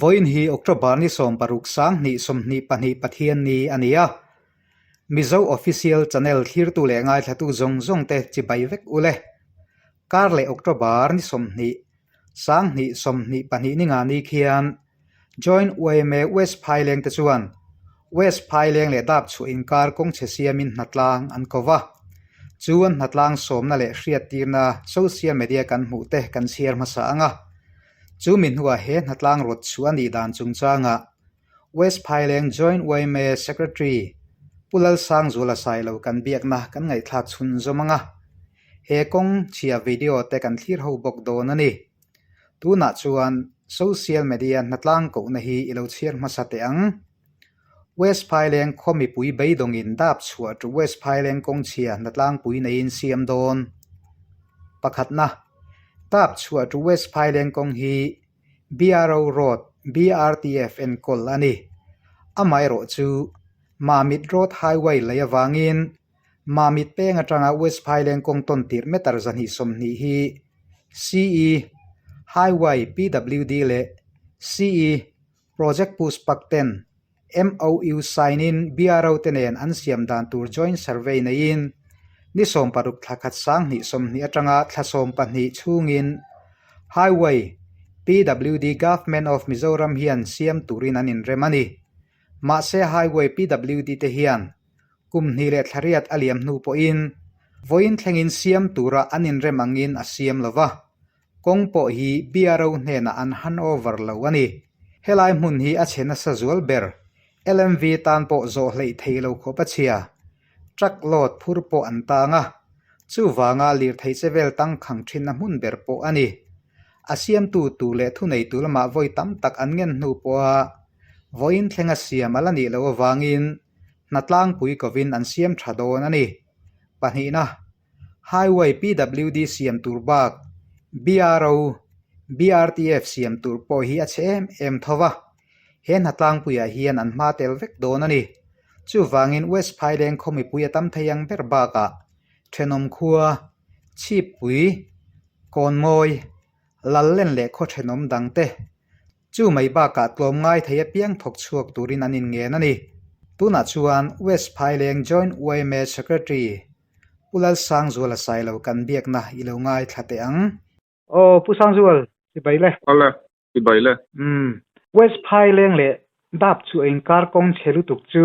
Vawiin hi October ni 16 2022 Pathianni a ni a. Mizo Official Channel thlirtu leh ngaithlatu zawng zawng te chibai vek u le. Kar leh October ni 20 2022 ni nga ni khian Joint yma West Phaileng te chuan West Phaileng leh Dapchhuah inkar kawng chhe siamin hnatlang an ko va. Chu an hnatlang sawmna leh hriattirna social media kan hmuh te kan chhiar hmasa ang a. Chu mi hnuah he hnatlang rawt chhuah a nih dan chungchangah West Phaileng Joint yma Secretary Pu Lalsangzuala Sailo kan biakna kan ngaihthlak chhunzawm ang a. He kawng chhia video te kan thlir ho bawk dawn a ni. Tunah chuan social media hnatlang kohna hi i lo chhiar hmasa teh ang. West Phaileng khaw mipui beidawngin dap chhuah chu West Phaileng kawngchhia hnatlangpui neiin siam dawn. Pakhatna, dap chhuah chu West Phaileng kawng hi BRO Road, BRTF enkawl a ni. Amaherawh chu Mamit Road Highway lei avangin Mamit peng atanga West Phaileng kawng tawn tirh meter 220 hi CE, Highway, PWD leh CE, Project Pushpak ten MOU sign in BRO te nen an siam dan tur joint survey neiin ni 16 thla khat 2020 atanga thla 12 chhungin Highway, PWD Government of Mizoram hian siam turin an inrem a ni. Mahse Highway PWD te hian Kum hnih leh thla riat a liam hnu pawhin vawiin thlengin siam tura an inrem angin a siam lo va, kawng pawh hi BRO hnenah an handover lo a ni. Helai hmun hi a chhe nasa zual ber, LMV tan pawh zawh hleih thei lo khawp a chhia. Truck load phur pawh an tang a, chuvanga lirthei che vel tangkhang thinna hmun ber pawh a ni. A siamtu tur leh thuneitu lamah vawi tam tak an ngen hnu pawha vawiin thlenga siam a la nih loh avangin hna tlangpui kovin an siam tha dawn a ni. Pahnihna, Highway PWD siam tur bak BRO, BRTF siam tur pawh hi a chhe em em tho va, he hna tlangpuiah hian an hma tel vek dawn a ni. Chuvangin West Phaileng khaw mipui a tam thei ang ber bakah thenawm khua, Chhippui, Kawnmawi, Lallen leh khaw thenawm dangte Chu mai bakah tlawmngai thei apiang thawk chhuak turin an inngen a ni. Tunah chuan West Phaileng Joint yma Secretary Pu Lalsangzuala Sailo kan biakna i lo ngaithla teh ang. Aw Pu Sangzual, chibai le. Awle, chibai le. Umm. West Phaileng leh Dap chu a inkar kawng chhe lutuk chu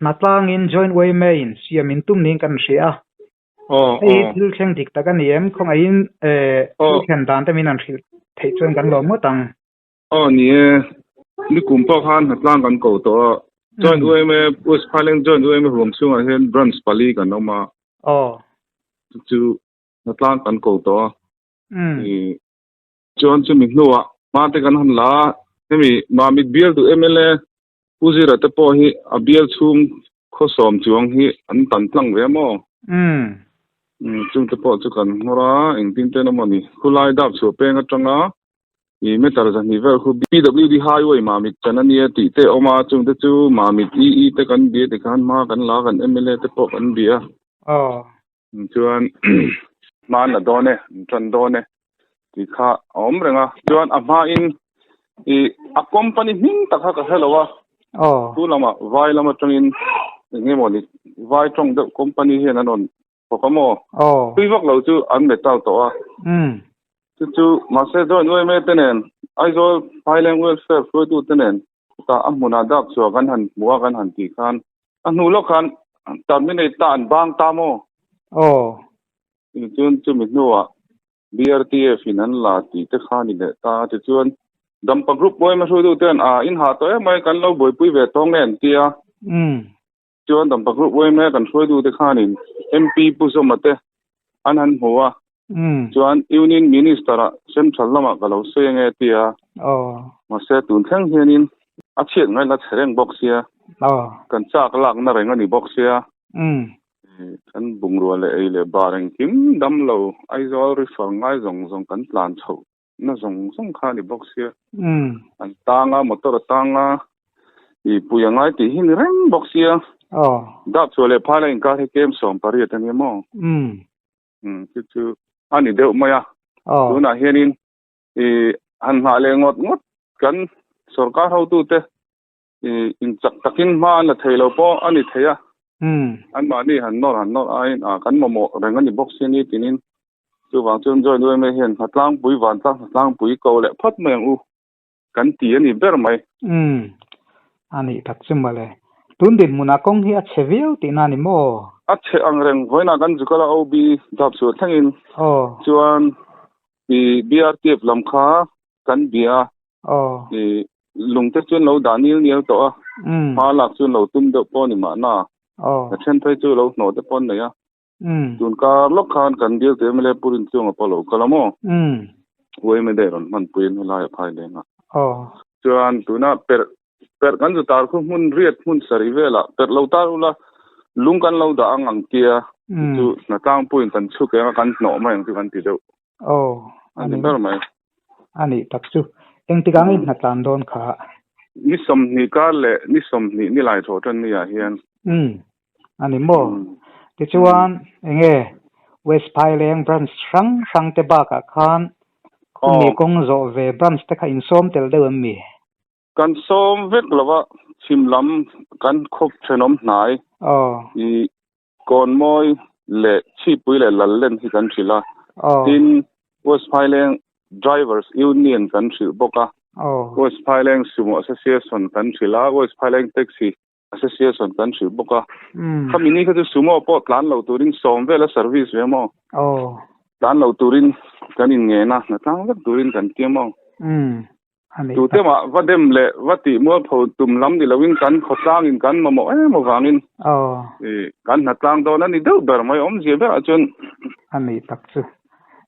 hnatlangin Joint yma in siam in tum niin kan hria a. Hei hi thil thleng dik tak a ni em? Khawngaihin thil thlen dan te min han hrilh theih chuan kan lawm ngawt ang. Aw ni e, nikum pawh khan hnatlang kan ko tawh a, Joint UMA, West Phaileng Joint UMA huam chhungah hian branch pali kan awm a, chu chu hnatlang kan ko tawh a, chuan chumi hnuah hma te kan han la a, hemi Mamit bialtu mla Pu Zira te pawh hi a bial chhung khaw sawm chuang hi an tan tlang ve maw? Umm chung te pawh chu kan nghawr a, engtin ten emaw ni. Khulai dap chhuah peng atanga i meter 200 vel khu PWD highway Mamit chan a nia tih te a awm a, chung te chu Mamit EE te kan bia tikhan hma kan la kan mla te pawh kan bia. Chuan hma an la dawn e, an tan dawn e tih kha a awm reng a. Chuan a hmain i a company hming tak kha ka hre lo a. Chu lamah vai lam atangin eng nge maw ni vai tawng deuh company hian an rawn thawk a maw? Tui vak lo chu an metal tawh a. Chu chu mahse joint yma te nen Aizawl Phaileng Welfare hruaitu te nen chutah a hmunah dap chhuah kan han hmu a kan han tih khan a hnu lawk khan terminate ta an bang ta maw? Tichuan chumi hnuah BRTF in an la tih te kha a ni leh ta a. Tichuan Dampa Group yma hruaitu ten a in hah tawh em mai kan lo buaipui ve tawng nge an ti a. Chuan Dampa Group yma kan hruaitu te khanin MP Pu Zawma te an han hmu a. Chuan Union Minister ah Central lamah ka lo sawi ange a ti a. Mahse tun thleng hianin a chhiat ngai la chhe reng bawk sia. Kan chak lakna reng a ni bawk sia. Kan bungrua leh ei leh bar engkim dam lo Aizawl refer ngai zawng zawng kan tlan chhoh na zawng zawng kha a ni bawk sia. An tang a, motor a tang a, i pui a ngai tih hi ni reng bawk sia. Dap chhuah leh phai la inkar hi kem 18 a nia maw? Chu chu a ni deuh mai a. Tunah hianin i han nghah leh ngawt ngawt kan. Sorkar hotute in chak takin hma an la thei lo pawh a ni thei a. Anmahni han nawr han nawr aiin a kan mamawh reng a ni bawk si a ni tinin chuvang chuan Joint yma hian hnatlangpui vantlang hnatlangpui ko leh phawt mai ang u kan ti a ni ber mai. Umm a nih tak chu mawle. Tun dinhmunah kawng hi a chhe viau tihna a ni maw? A chhe ang reng vawiinah kan Zukala OB dap chhuah thlengin chuan i BRTF lam kha kan bia a. I lungte chuan lo dah nil nial tawh a, hma lak chuan lo tum deuh pawh a ni mahna. A then phei chu lo hnawh te pawh an nei a. Tun kar lawk khan kan bial teh mla Pu Rinchunga pawh lo kal a maw? Uaime daih rawn hmanpuiin helai a phai leng a. Chuan tuna perh perh kan zu tar khu hmun riat hmun sarih velah perh lo tar ula lung kan lo dah ang ang tia chu hnatlangpuiin kan chhuk eng a kan hnawh mai ang chu kan ti deuh. Aw, a ni ber mai. A nih tak chu. Engtik ang i hnatlan dawn kha? Ni 20 kar leh ni 20 ni lai thaw tan ni ah hian. Umm, a ni maw? Tichuan, enge West Phaileng branch hrang hrang te bakah khan khumi kawng zawh ve branch te kha insawm tel deuh em mi? Kan sawm vek lova chhim lam kan khawp thenawm hnai i Kawnmawi leh Chhipui leh Lallen hi kan hrilh a, tin West Phaileng Drivers Union kan hrilh bawk a, West Phaileng Sumo Association kan hrilh a, West Phaileng Taxi Association kan hrilh bawk a. Khami ni kha chu Sumo pawh tlan lo turin sawm vela service ve maw? Tlan lo turin kan inngen a, hna tlang vek turin kan tia maw? Tute mah va dem leh va tih mualpho tum lam ni loin kan khawtlangin kan mamawh em avangin kan hnatlang dawn a ni deuh ber mai awmzia berah chuan. A nih tak chu.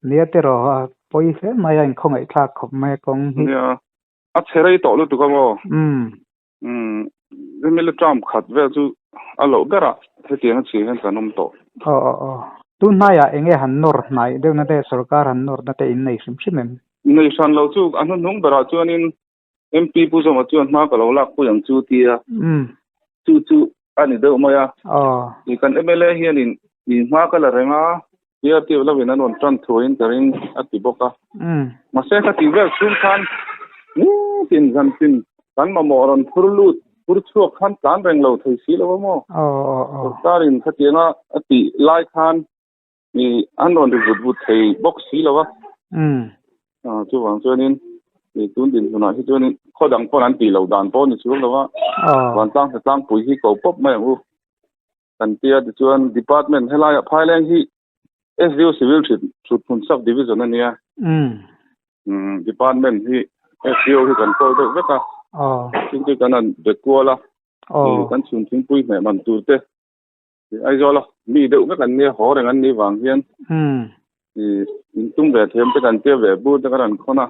Nia tiraw a pawi hle mai a inkhawngaih thlak khawp mai a kawng hi. Nia a chhe rei tawh lutuk a maw? Umm mla term khat vel chu a loh berah hetiang a chhia hian kan awm tawh. Aw aw aw. Tun hnaiah eng nge han nawr hnaih deuhna te sorkar han nawrna te in nei hrim hrim em? Nei hran lo chu a hnuhnung berah chuanin MP Pu Zawma chuan hma ka lo lakpui ang chu tia chu chu a ni deuh mai a. Ni kan mla hianin i hma ka la reng a, PRT lovin an rawn tan thuaiin ka ring a ti bawk a. Mahse ka tih vel chhung khan nitin zan tin kan mamawh rawn phur lut phur chhuak khan tlan reng lo thei si lo a maw? Sorkarin khatianga a tih lai khan i an rawn ri vut vut thei bawk si lo a. Chuvang chuanin i tun dinhmunah hi chuanin khaw dang pawn an tih loh dan pawh a ni chhung lo a, vantlang hnatlangpui hi ko pawp mai ang u. Kan tia tichuan department helaiah Phaileng hi SDO Civil Thut Hmun Sub Division a nia. Department hi SDO hi kan kawl deuh vek a. Tin chu kan han be kual a. Kan chhun thingpui hmeh man tur te Aizawl a mi deuh vek an nia haw reng an nih vang hian in tum ve thiam te kan tia ve bur te kan han khawn a.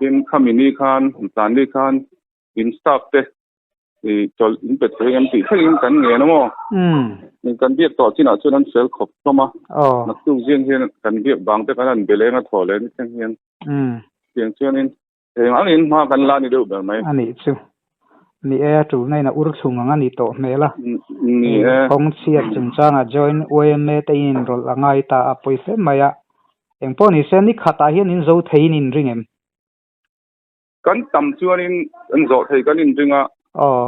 Tin khami ni khan tlan ni khan in staff te i chawlh in pe thei em tih thlengin kan ngen a maw? Kan biak tawh chinah chuan an fel khawp hlawm a. Naktuk zing hian kan biak bang te kan han be leng a thaw leh ni thleng hian. Tiang chuanin eng angin hma kan la ni deuh ber mai. A nih chu. Ni e, a tulna in a ur thlung ang a ni tawh hmel a. Ni e. Kawng chhiat chungchangah join yma te in inrawlh a ngai ta a pawi hle mai a. Engpawh ni se ni khatah hian in zo theiin in ring em? Kan tam chuanin an zawh thei kan inring a,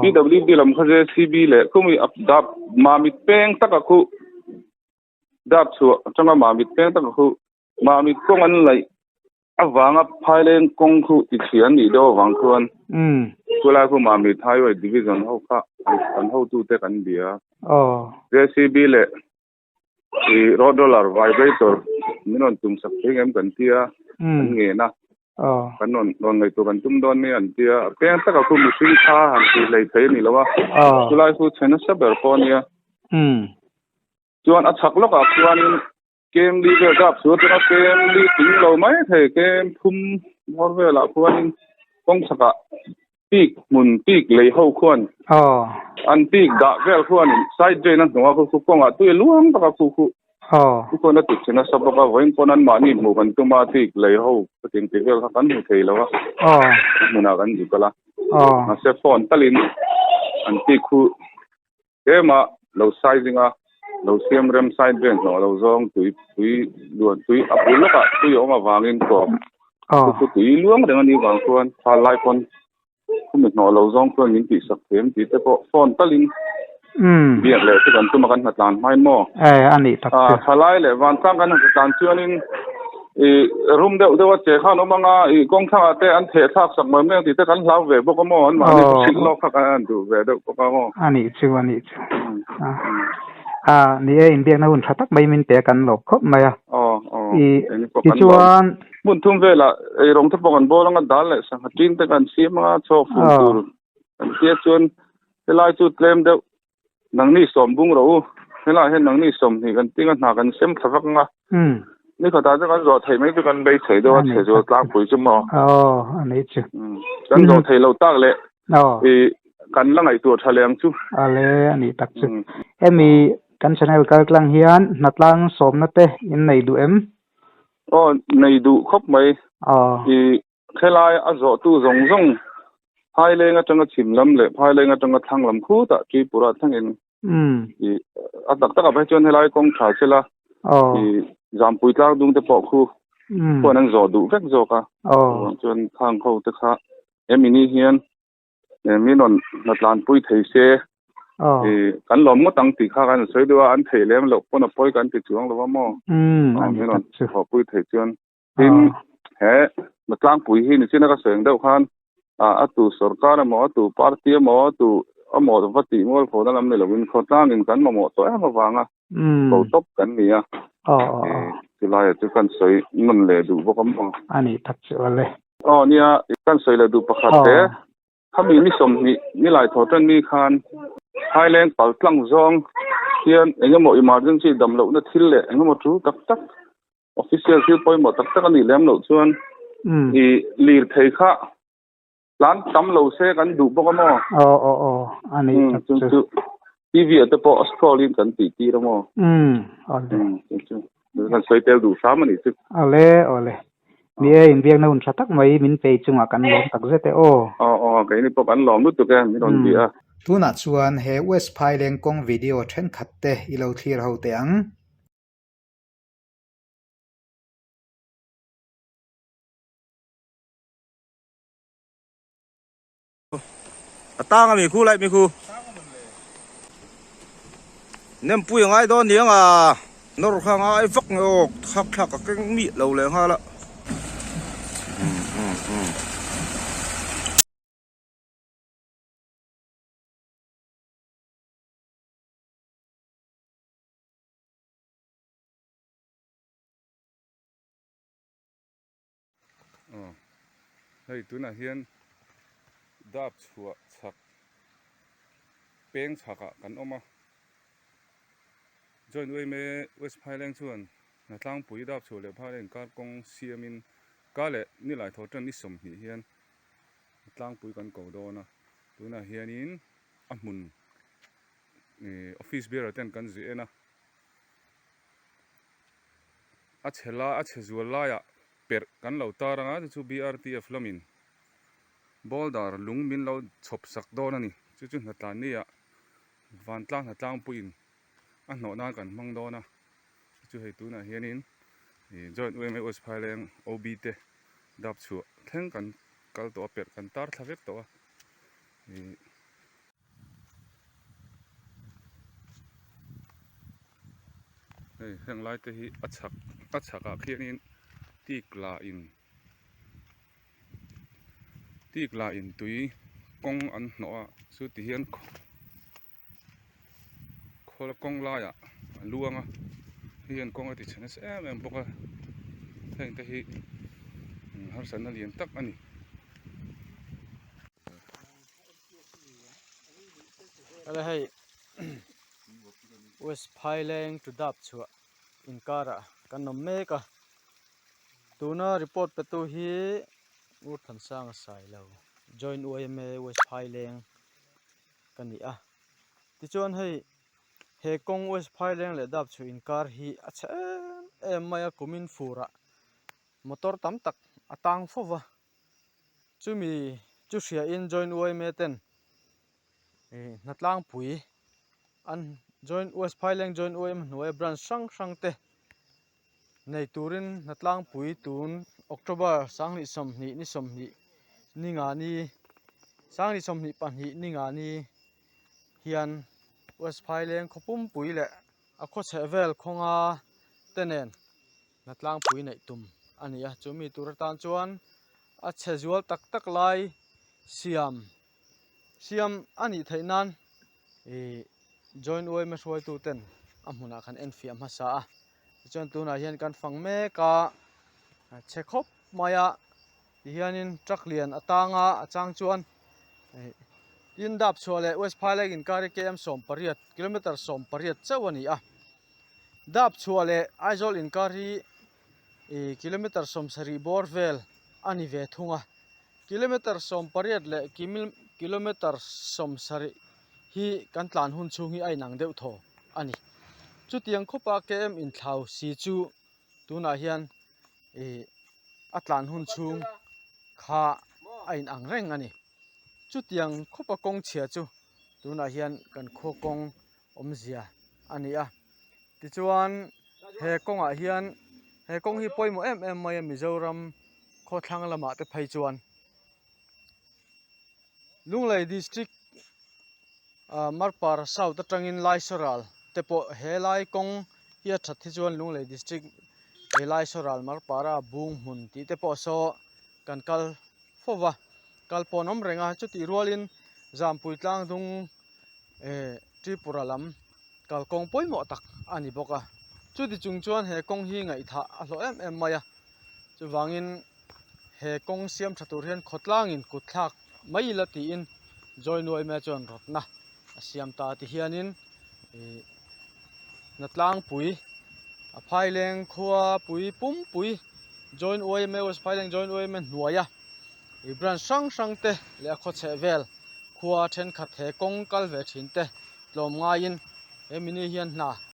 PWD lam kha JCB leh khumi dap Mamit peng taka khu dap chhuah atanga Mamit peng taka khu Mamit kawng an laih avanga Phaileng kawng khu tichhia an nih deuh avang chuan chulai khu Mamit Highway Division ho kha an hotute kan bia. JCB leh I road roller vibrator min rawn tum sak thei ngem kan tia an ngen a kan rawn rawn ngaihtuah kan tum dawn nia an tia a peng taka khu mihring kha han tih hlei thei a ni lo a chulai chu chhe nasa ber pawh a nia chuan a chhak lawkah chuanin kem li vel dap chu atanga kem li tling lo mai thei kem thum hmawr velah khuanin kawng chhakah Pik hmun pik lei ho khuan an pik dah vel khuanin side drain a hnung a khu khu kawngah tui a luang tak a khu khu khu khuan a tih thin a sap bawk a vawiin pawn an mahni hmuh kan tum a pik lei ho ka tin tih vel kha kan hmu thei lo a hmunah kan zuk kal a mahse phone talin an pik khu tlema lo sizing a lo siam rem side drain hnawh lo zawng tui tui luan tui a bul lawkah tui a awm avangin tawp chu chu tui luang reng a nih vang chuan thal lai pawn. Khumi hnawh lo zawng chuan min tihsak thei em tih te pawh phone talin biak leh chu kan tum a kan hnatlan hmain maw? E a nih tak chu. Thalai leh vantlang kan han hnatlan chuanin i rum deuh deuh a che khan awm anga i kawngthlangah te an theh thlak sak mai mai ang tih te kan hlau ve bawk a maw? Anmahni chu hrilh lawk kha kan han duh ve deuh bawk a maw? A nih chu a nih chu. A ni e inbiakna hun tha tak mai min pe a kan lawp khawp mai a. Aw aw I tichuan Hmun thum velah eirawng te pawh kan bawl anga dal leh sangha tin te kan siam anga chaw fun tur kan tia chuan helai chu tlem deuh nangni sawm bung rawh u helaiah hian nangni 20 kan tinga hna kan sem thla vak anga ni khatah chuan kan zawh theih mai chu kan beisei deuh a chhe zual tlangpui chu maw kan zawh theih loh tak leh i kan la ngaihtuah tha leh ang chu. Ale a nih tak chu. Hemi kan channel kaltlang hian hnatlang sawmna te in nei duh em? Aw, nei duh khawp mai. I khelai a zawhtu zawng zawng Phaileng atanga chhim lam leh Phaileng atanga thlang lam khutah Tripura thlengin i a tak takah phei chuan helai kawng tha sela i Zampui tlang dung te pawh khu khuan an zawh duh vek zawk a. Chuan khang ho te kha hemi ni hian Min rawn hnatlanpui thei se, kan lawm ngawt ang tih kha kan sawi deuh a, an theih lem loh pawn a pawi kan ti chuang lo a maw? Min rawn thawhpui thei chuan. Tin, he hnatlangpui hi nichina ka sawi ang deuh khan a tu sorkar emaw, a tu party emaw, a tu emaw va tih mual fona lam ni lovin khawtlangin kan mamawh tawh em avanga ko tawp kan ni a. Chulaiah chu kan sawi nawn leh duh bawk a maw? A nih tak chu awle. Aw nia, kan sawi leh duh pakhat te, khami ni 20 ni lai thaw tan mi khan Phaileng pal tlang zawng hian eng emaw emergency dam lohna thil leh eng emaw tul tak tak official thil pawimawh tak tak a nih lem loh chuan i lir thei kha tlan tam lo se kan duh bawk a maw? Aw aw aw a nih tak chu. Chu TV ah te pawh a scroll in kan tih tir a maw? Awle. Chu chu kan sawi tel duh hram a nih chu. Awle awle. Ni e inbiakna hun tha tak mai min pei chungah kan lawm tak zet e aw. Aw aw keini pawh kan lawm lutuk e min rawn bia. Tunah chuan he West Phaileng kawng video thenkhat te i lo thlir ho teh ang. A tang a mi khu lai mi khu. Nem pui a ngai dawn niang a. Nawr kha ngai vak nge aw khak thlak a keng mi lo leh nghal a. Aw hei tunah hian dap chhuah chhak peng chhakah kan awm a joint yma west phaileng chuan hnatlangpui dap chhuah leh phaileng inkar kawng siamin ka leh nilai thaw tan ni 20 hian hnatlangpui kan ko dawn a tunah hianin a hmun ih office bearer ten kan zui en a. A chhe lai a chhe zual laiah perh kan lo tar ang a chu chu BRTF lamin boulder lung min lo chhawp sak dawn a ni chu chu hnatlan ni ah vantlang hnatlang puiin a hnawh nan kan hmang dawn a chu chu hei tunah hianin ih joint yma west phaileng OB te dap chhuah thleng kan kal tawh a perh kan tar thla vek tawh a ih. Hei heng lai te hi a chhak a chhak ah khianin tik la in tik la in tui kawng an hnawh a chu ti hian khawl kawng laiah a luang a hei hian kawng a ti chhe nasa em em bawk a heng te hi harsatna lian tak a ni. Ala hei West Phaileng to Dap chhuah inkarah kan awm mek a tuna report pe tu hi Ngurthansanga Sailo Joint YMA West Phaileng ka ni a tichuan hei he kawng West Phaileng leh Dap chhuah inkar hi a chhe em em mai a kumin furah motor tam tak a tang fo va. Chumi chu hria in Joint yma ten ih hnatlangpui an Joint West Phaileng Joint yma hnuaia branch hrang hrang te nei turin hnatlangpui tun October 20 20 ni 20 ni nga ni. Sangni 22 ninga ni hian West Phaileng khaw pumpui leh a khaw chheh vel khawnga te nen hna tlangpui neih tum a ni a, chumi tur atan chuan a chhe zual tak tak lai siam siam a nih theih nan ih joint yma hruaitu ten a hmunah khan enfiah hmasa a tichuan tunah hian kan fang mek a chhe khawp mai a tihianin truck lian a tang a a chang chuan ih tin dap chhuah leh west phaileng inkar hi km 18 kilometer 18 chauh a ni a. Dap chhuah leh Aizawl inkar hi ih kilometer 70 bawr vel a ni ve thung a kilometer 18 leh kilometer 70 hi kan tlan hun chhung hi a inang deuh thaw a ni chutiang khawpa km inthlau si chu tunah hian ih a tlan hun chhung kha a inang reng a ni chutiang khawpa kawng chhia chu tunah hian kan khaw kawng awmzia a ni a tichuan he kawngah hian he kawng hi pawimawh em em mai a Mizoram khawthlang lamah te phei chuan Lunglei district ah Marpara south atangin Laisoral te pawh he lai kawng hi a that hi chuan Lunglei district he Laisoral Marpara bung hmun tih te pawh saw kan kal fo va kal pawn awm reng a chutih rualin Zampui tlang dung eh Tripura lam kalkawng pawimawh tak a ni bawk a chuti chung chuan he kawng hi ngaihthah a hlawh em em mai a chuvangin he kawng siam tha tur hian khawtlangin kut thlak mai ila tiin joy nuai mai chuan rawtna a siam ta ti hianin ih hna tlangpui a phaileng khua pui pumpui join yma west phaileng join yma hnuaia ih branch hrang hrang te leh a khawchheh vel khua thenkhat he kawng kal ve thin te tlawm ngaiin he mini hian hna.